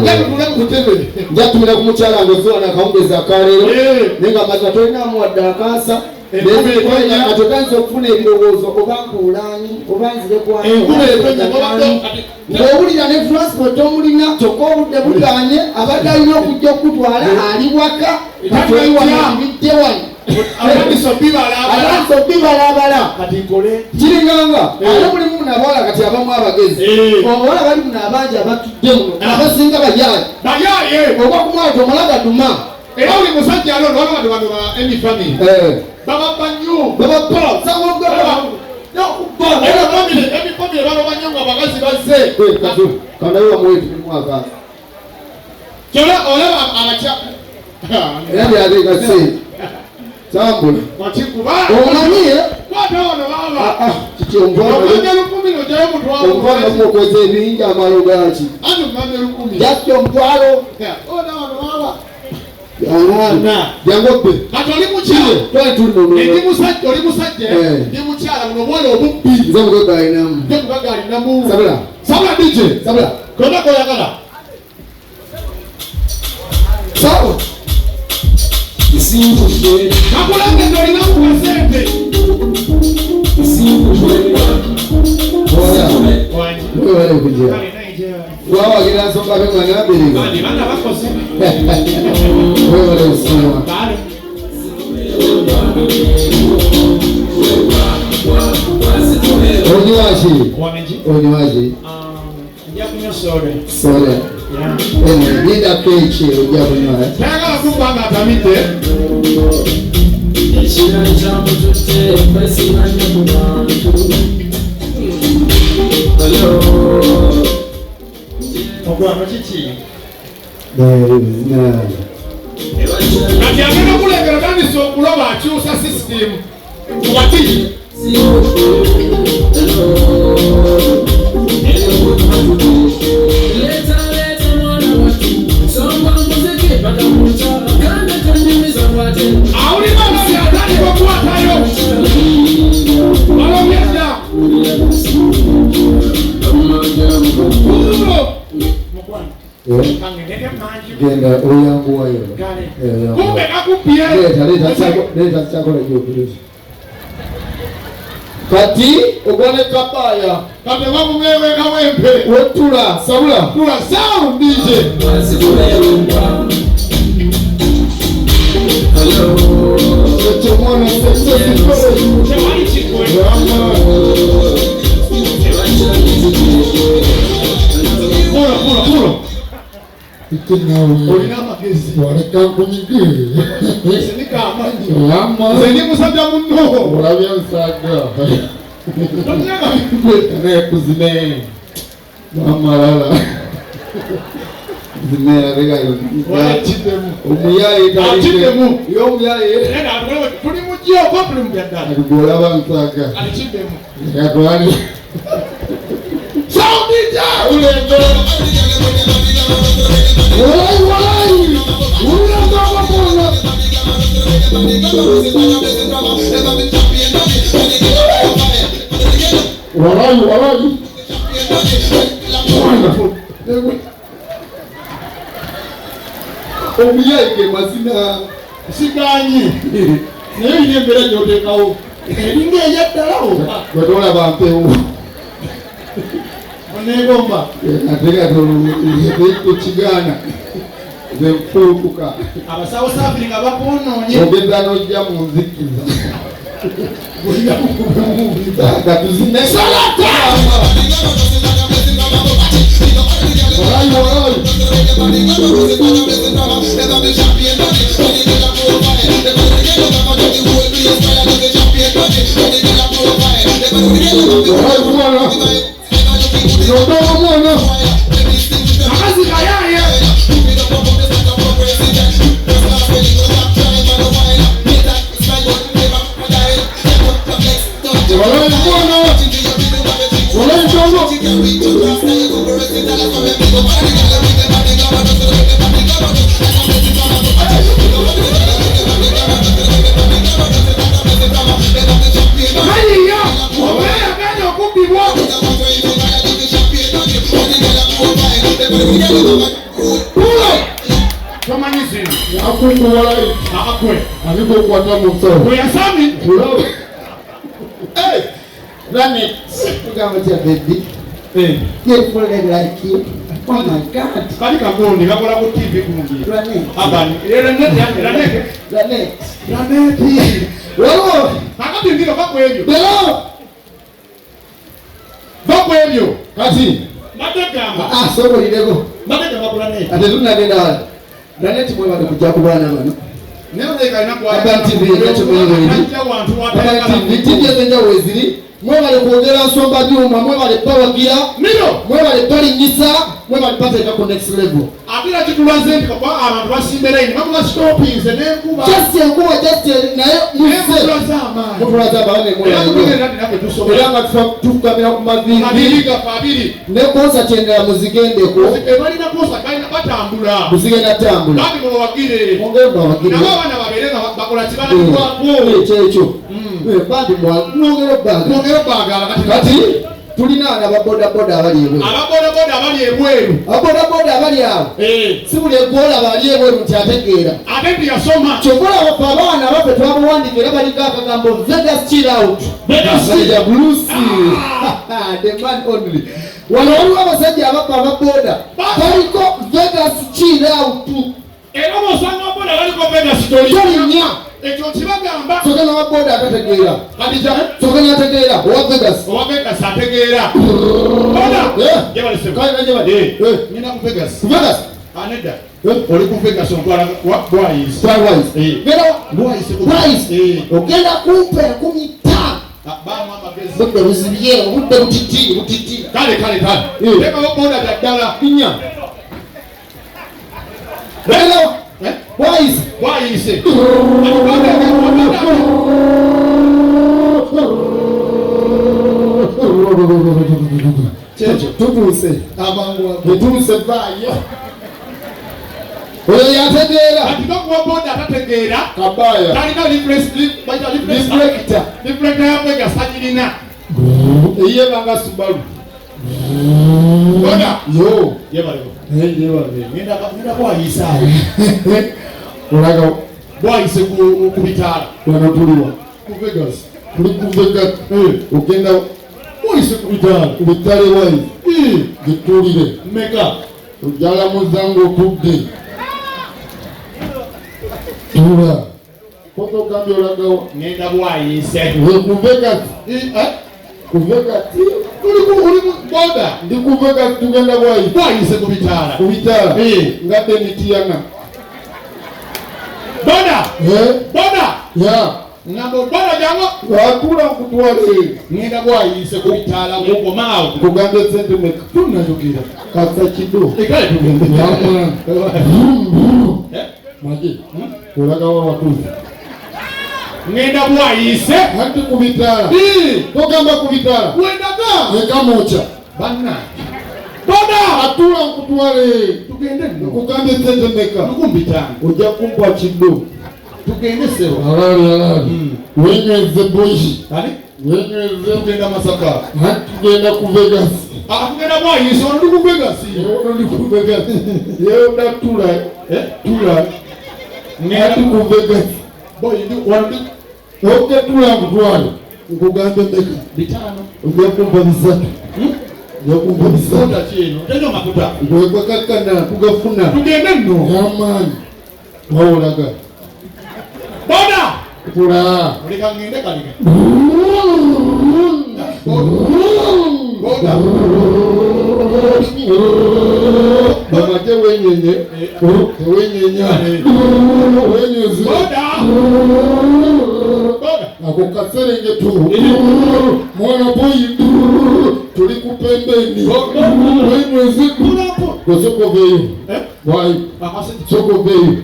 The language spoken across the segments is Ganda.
Njatumira ku mukyala ng'ozuwa nakawungezi akaleero, naye nga amazima tolinamu wadde akaasa. Kati otandise okufuna ebirowoozo, oba nkuulaani, oba nzire ng'owulira ne transport omulina, kyokka obudde buganye. Abadde alina okujja okutwala ali waka, kati oli wano, wano atandise obibalabala. Kiringanga ate mulimu muno abawala kati abamu abagezi, abawala bali muno abangi abatudde muno, abasinga bayaye oba kumwala tomala gaduma. Era buli musajja alo waliwo bano ba emi family bababba nnyo. Bababba. Emi family baloba nnyo nga abakazi bazze. Kanaye wamuwetu mwaka. Kyona olaba abakya. Era byateeka sente tambula. Wakikuba. Omanyi. Kwata wano baba. Kiki omutwalo? Omwenge 1000 ojjayo omutwalo. Omutwalo mukoze ebingi, amalo gaki? Anti omwenge 1000. Just omutwalo. Ona wano baba. Jangu obbe. Kati oli mukyala. Twali tuli muno. Ndi musajja, oli musajja. Ndi mukyala, buno obwola obubbi. Nze mugagga alinamu. Nze mugagga alinamu. Sabula. Sabula DJ. Sabula. Konna koyagala. Sawa. Kakulengedde olinamu kasente. Webale kujja. Wawagira nsonga be mwana abiriga. Webale kusiima. Onywaki? Onywaki? Nja kunywa soda. Soda. Linda keeki ojja kunywa. Tayagala kubba nga atamidde. Ekirala kyamututte kwesiba nnyo ku bantu. Mukwano, kiki? Kati agenda okulengera tandise okuloba, akyusa system wati. Leeta leeta mwana wattu, somba muziki paka mu nca, kandi tonyumiza bwate. Awulira olabye atandika okukwatayo balobye dda. Kuulo. Mukwano. Kangendeke manju. Genda oyanguwayo. Kale. Kumbe kakubbye. Leeta, leeta leeta kyakola gyokiriza. Kati ogwa ne kabaaya. Kati bamuweweekawo empe. Wetula sabula. Tula sound DJ. Ekyo mwana sekikole. Tewali kigwe. Pulo pulo pulo. Nawe. Olina amagezi. Waleka nkunyige. Sinika amanyi. Wamma. Nze ndi musajja munno. Olabye nsaaga. Nekuzine wamalala Akiddemu. Omuyaye. Akiddemu. Yomuyaye. Tuli mu gyo tuli mu byaddala. Golaba nsaaga. Akiddemu. Yatwali. Sound DJ. Ulembe. Walai walai ulagabamona. Walai walai. Omuyaye ge mazina. Siganyi. Naye olina embeera gy'oteekawo. Eringa eyaddala oba. Gwetolaba mpewo. Oneegomba. Ate nga tekigaana nze nfuukuka. Abasawo Africa bakwonoonye. Ogenda n'ojja mu nzikiza katuzine. Salata. Walai walai. Walai mwana ndogo mwana. Akazi kayaye. Walai mwana walai ndogo. Kayiya. Obeera. Yakukuwala. Akwe. Ani gokwata mu nsawo. Gwe yasami. Kulaba. Hey! Lanet. Tugamba tya baby. Eh. Beautiful lady like you. Oh my God. Kali kagundi kakola ku TV gundi. Lanet. Abani. Lanet. Lanet. Lanet. Lanet. Waliwo. Kakati ndiro kako ebyo. Hello. Bako ebyo. Kati. Mbadde gamba. Ah, sobolireko. Mbadde gamba ku Lanet. Ate tunnagenda wala. Lanet mwebale kujja ku baana bano. Urban TV TV ez'enjawulo eziri mwebale kwogera nsomba byuma, mwebale bawagira, mwebale balinyisa, mwebale bateeka ku next level. Ate era kitulaze nti kuba abantu basimba layini, bamuba stoppinze n'enkuba. Just enkuba, just naye muzze. Mutulaze amaanyi. Mutulaze amaanyi, Era tutegeera nti naffe tusobola. Era nga tufukamira ku maviivi. Maviivi gaffe abiri. Ne concert endala muzigendeko. Balina concert, balina batambula. Muzigenda tambula. Bambi mubawagire. Mwongere mubawagire. Nabo abaana babeere nga bakola kibalabirwako. Ekyo. Bambi mwongere obbaagala. Mwongere obbaagala kati. Kati tulina ababodaboda abali ebweru. Ababodaboda abali ebweru. Ababodaboda abali awo. Si buli egwolaba ali ebweru nti ategeera. Ate nti yasoma. Kyova olaba ffe abaana abaffe twabawandiika era baliko akagambo Vegas chill out. Vegas chill. Musajja Bruce. The man only. Wano waliwo abasajja abaffe ababoda. Baliko Vegas chill out. Era bw'osanga boda baliko Vegas toli. Tolinnya. Ekyo kibagamba. Soka n'ababoda atategeera. Khadija. Soka n'ategeera owa Vegas. Owa Vegas ategeera. Boda. Jebale sebo. Kale, jebale. Ngenda ku Vegas. Ku Vegas? Anedda. Oli ku Vegas ontwala wa Bwayisi. Bwayisi. Genda Bwayisi ku Bwayisi. Ogenda kumpa 15. Baamu amagezi. Budde buzibye, obudde butiti, butiti. Kale, kale, kale. Teekawo boda bya ddala. Nnya. Genda Bwayisi. Bwayisi. Kyekyo tutuuse. Amangu ago. Tutuuse vaayo. Oyo yategeera. Kati bakuwa boda atategeera. Kabaya. Talina bayita Reflector. Reflector ya Vegas tagirina. Eye banga Subaru. Boda. Yo. Yebaleko. Yebale. Ngenda kwayisa awo. Olaga. Bwayise ku bitaala. Wano tuliwa. Ku Vegas. Tuli ku Vegas. Ogenda Bwayise ku bitaala. Ku bitaala ewayi. Gituulire. Mmeka? Ojjala muzango otudde. Tula. Koko ogambye olagawa? Ngenda Bwayise. Ku Vegas. Ku Vegas. Tuli ku, uli ku boda. Ndi ku Vegas tugenda Bwayise. Bwayise ku bitaala. Ku bitaala. Ngadde Mityana. Boda. Boda. Ya. Ngamba boda jangu. Watula nkutwale. Ngenda Bwayise ku bitaala mukomaawo. Nkugambye ssente mmeka? Tunnayogera. Kasa kido. Kale tugende. Yamwana. Maji. Olagawa watuufu. Ngenda Bwayise. Anti ku bitaala. Togamba ku bitaala. Wendaga. Eka mwokya. Bannange. Boda. Atula nkutwale. Tugende nno. Nkugambye ssente mmeka? 5,000. Ojja kumpa kido. Tugende ssebo. Alaali, alaali. Wenyweze boyi. Ani? Wenyweze. Tugenda Masaka. Anti tugenda ku Vegas. Tugenda Bwayise, ono ndi ku Vegas. Ono ndi ku Vegas. Yewe ndatula. Tula. Ngenda Anti ku Vegas. Boyi, ndi, wano ndi. Oke, tula nkutwale. Nkugambye mmeka? 5. Ojja kumpa 3. Ojja kumpa 3. Mafuta ki eno? Tenya mafuta. Gwe gwakakkana, tugafuna. Tugende nno. Y'amaanyi. Wawulaga. Boda! Tula. Oleka ngende kaleka. Boda. Bama tewenyenye. Tewenyenya. Wenyeze. Boda! Boda. Ako kaserengeto. Mwana boyi. Tuli ku pembeni. Wenyeze. Gosoko veyo. Wai. Soko veyo.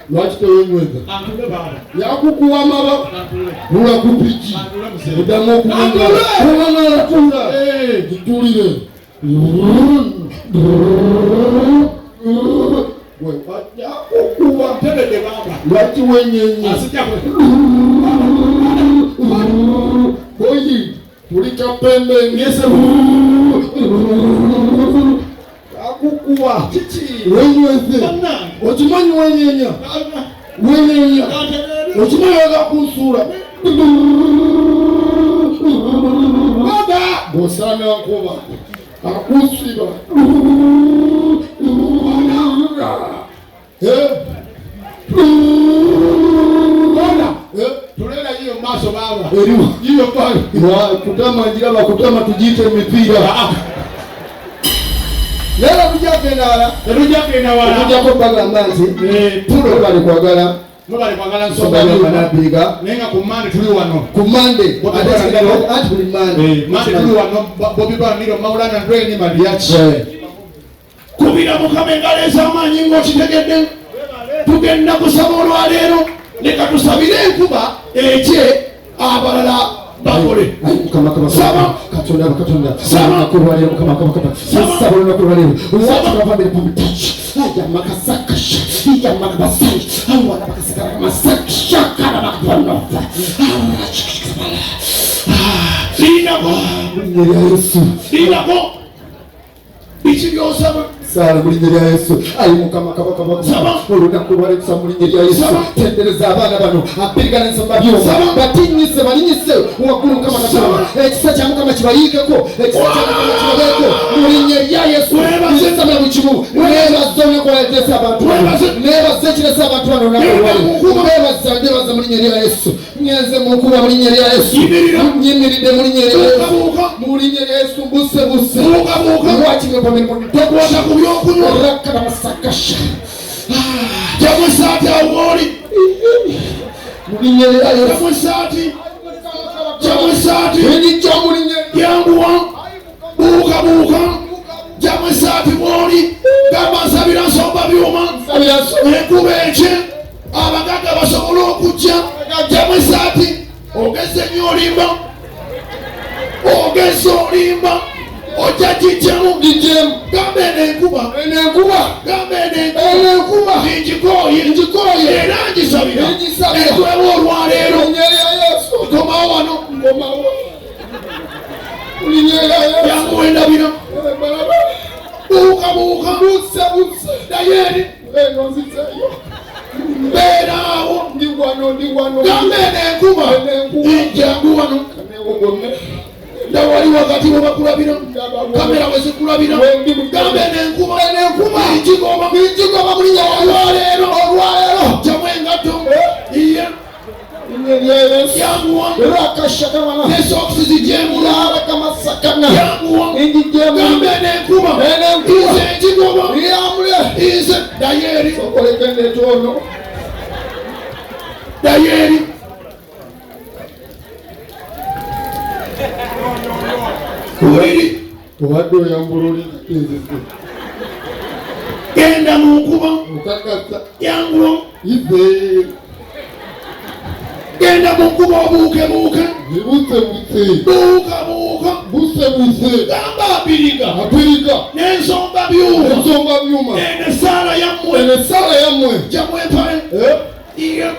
Lwaki tewenyweza? Yakukuwa amaba. Tula ku piki. Oddamu okuŋŋaana. Kuŋŋaana, tula. Gituulire. Gwe yakukuwa. Lwaki wenyenye? Boyi, tuli kapembeni. Akukuwa. Wenyweze. Okimanyi wenyenya? Wenyenya okimayoga kunsuula. Bw'osaana nkuba akusiba. Tulera hiyo maaso baba. Eriwa. Hiyo pale. Kutama njiraba kutama tugiyite emipiira. Leero tujja kugenda wala. Tetujja kugenda wala. Tujjako bagamba nti mwebale kwagala Mwebale kwagala nsonga nsonga byuma. Naye nga ku Mande tuli wano. Ku Mande. Anti buli Mande. Mande tuli wano Bobi Brown Niro Maulana Ndweni Mariachi. Kubira Mukama engalo ez'amaanyi ng'okitegedde. Tugenda kusaba olwaleero. Leka tusabire enkuba ekye abalala bakole. Saba Katonda Katonda. Saba kulwaliro Mukama Mukama. Saba olunaku olwaleero. Watu bava mbere pamutachi. Aya makasakasha. Iya makabasai. Awa makasakara masakasha kana makapanofa. Linako. Mu linnya lya Yesu. Linako. Biki by'osaba? Sala mu linnya lya Yesu. Ayi Mukama Kabaka Mukama. Olunaku olwaleero tusaba mu linnya lya Yesu. Tendereza abaana bano. Abirigana ensonga byuma. Batinyise balinyise waggulu Mukama Katonda. Ekisa kya Mukama kibayiikeko. Ekisa kya Mukama kibabeeko. Mu linnya lya Yesu. Nsabira buli kimu. Neebaza olunaku olwaleero abantu bano. Neebaza ekirese abantu bano olunaku olwaleero. Neebaza, neebaza mu linnya lya Yesu. Ngenze mu nkuba mu linnya lya Yesu. Nyimiridde mu linnya lya Yesu. Mu linnya lya Yesu mbuse buse. Lwaki Tokwata ku byokunywa. Rakabasakasha. Jamu esaati awo w'oli. Mu linnya lya Yesu. Jamu esaati. Jamu esaati. Enijja mu linnya. Yanguwa. Buuka buuka. Jamu esaati w'oli. Gamba nsabira nsomba byuma. Enkuba ekye. Abagagga basobole okujja. Jamu esaati. Ogeze nnyo olimba. Ogeze olimba. Ojja gijjemu. Gijjemu. Gamba eno enkuba. Eno enkuba. Gamba eno enkuba. Eno enkuba. Ngikooye. Ngikooye. Era ngisabira. Ngisabira. Etuwewo olwaleero. Mu linnya lya Yesu. Nkomawo wano. Nkomawo. Mu linnya lya Yesu. Yanguwa endabira. Buuka buuka. Buse buse. Naye eri. Eno nzizeeyo. Mbeera awo. Ndi wano, ndi wano. Gamba eno enkuba. Eno enkuba. Jangu wano. Kaneewogome. Ndawali wakati we bakulabira. Kamera we zikulabira. Gamba eno enkuba. Eno enkuba. Ngigoba. Ngigoba mu linnya lya Yesu. Olwaleero. Olwaleero. Jamu engatto. Iye. Yanguwa. Rakashakamana. Ne sokisi zijjemu. Rakamasakana. Yanguwa. Ngijjemu. Gamba eno enkuba. Eno enkuba. Nze ngigoba. Yamule. Nze dayeri. Sokoleke netono. Dayeri. Kubiri. Obadde oyambula oli nzize. Genda mu nkuba. Okakasa. Yanguwa. Ize. Genda mu nkuba obuuke buuke. Buse buse. Buuka buuka. Buse buse. Gamba abiriga. Abiriga. N'ensonga byuma. Ensonga byuma. Eno essaala yammwe. Eno essaala yammwe. Jamu empale. Iye.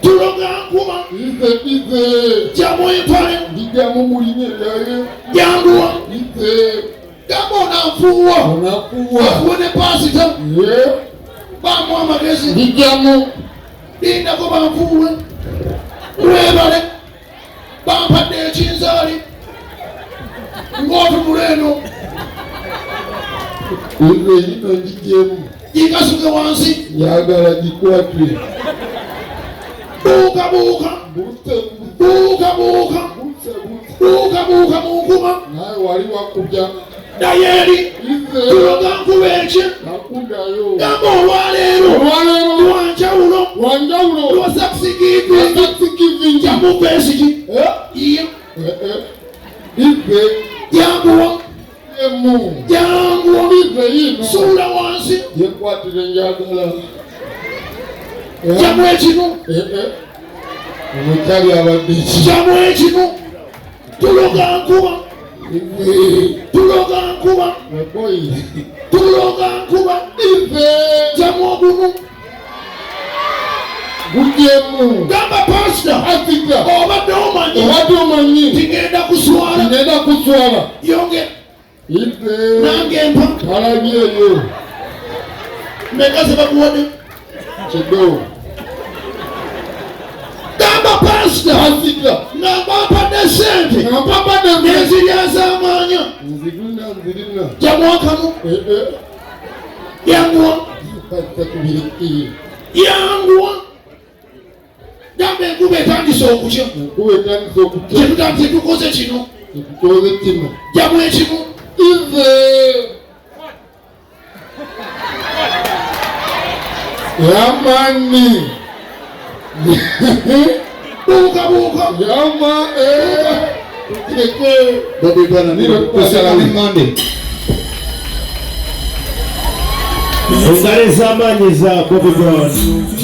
Tuloga nkuba. Ize ize. Jamu empale. Ndijamu mu linnya lya Yesu. Yanguwa. Ize. Gamba onanfuuwa. Onanfuuwa. Afuwe ne paasita. Bamuwa amagezi. Ndijamu. Lindako banfuuwe. Weebale. Bampadde ekinzaali. Ng'otunula eno. Ize yino ngigyemu. Gikasuke wansi. Njagala gikwate. Buuka buuka. Buse Buuka buuka. buse buse. Buuka buuka mu nkuba. Naye wali wakubya. Dayeri. Ize. Tuloga nkuba ekye. Nakudayo. Gamba olwaleero. Olwaleero. Lwanjawulo. Lwanjawulo. Lwa Thanksgiving. Thanksgiving. Jamu pesiki. Iye. Ize. Yanguwa. Emu. Yanguwa. Ize yino. Suula wansi. Yekwatire njagala. Jamu ekinu. Omukyali abadde ki? Jamu ekinu. Tuloga nkuba. Tuloga nkuba. Tuloga nkuba. Ize. Jamu ogunu. Gujjemu. Gamba pasita. Asita. Obadde omanyi. Obadde omanyi. Tigenda kuswala. Ngenda kuswala. Yonge. Ize. Nange mpa. Kalabyeyo. Mmeka ze bakuwadde? Kido. Gamba pasita. Pasita. Nga bampadde ssente. Nga mpampadde Nenziryazaamaanya. Nzirina nzirina. Jamwakamu. Yanguwa. Pasita tubireke. Yanguwa. Gamba enkuba etandise okutya. Enkuba etandise okutya. Kyetutandise tukoze kino. Tukoze kino. Jamu ekimu. Ize. Yamani. Buuka buuka. Yama Kireke. Bobi Brown Niro Monday. Engalo ez'amaanyi eza Bobi Brown.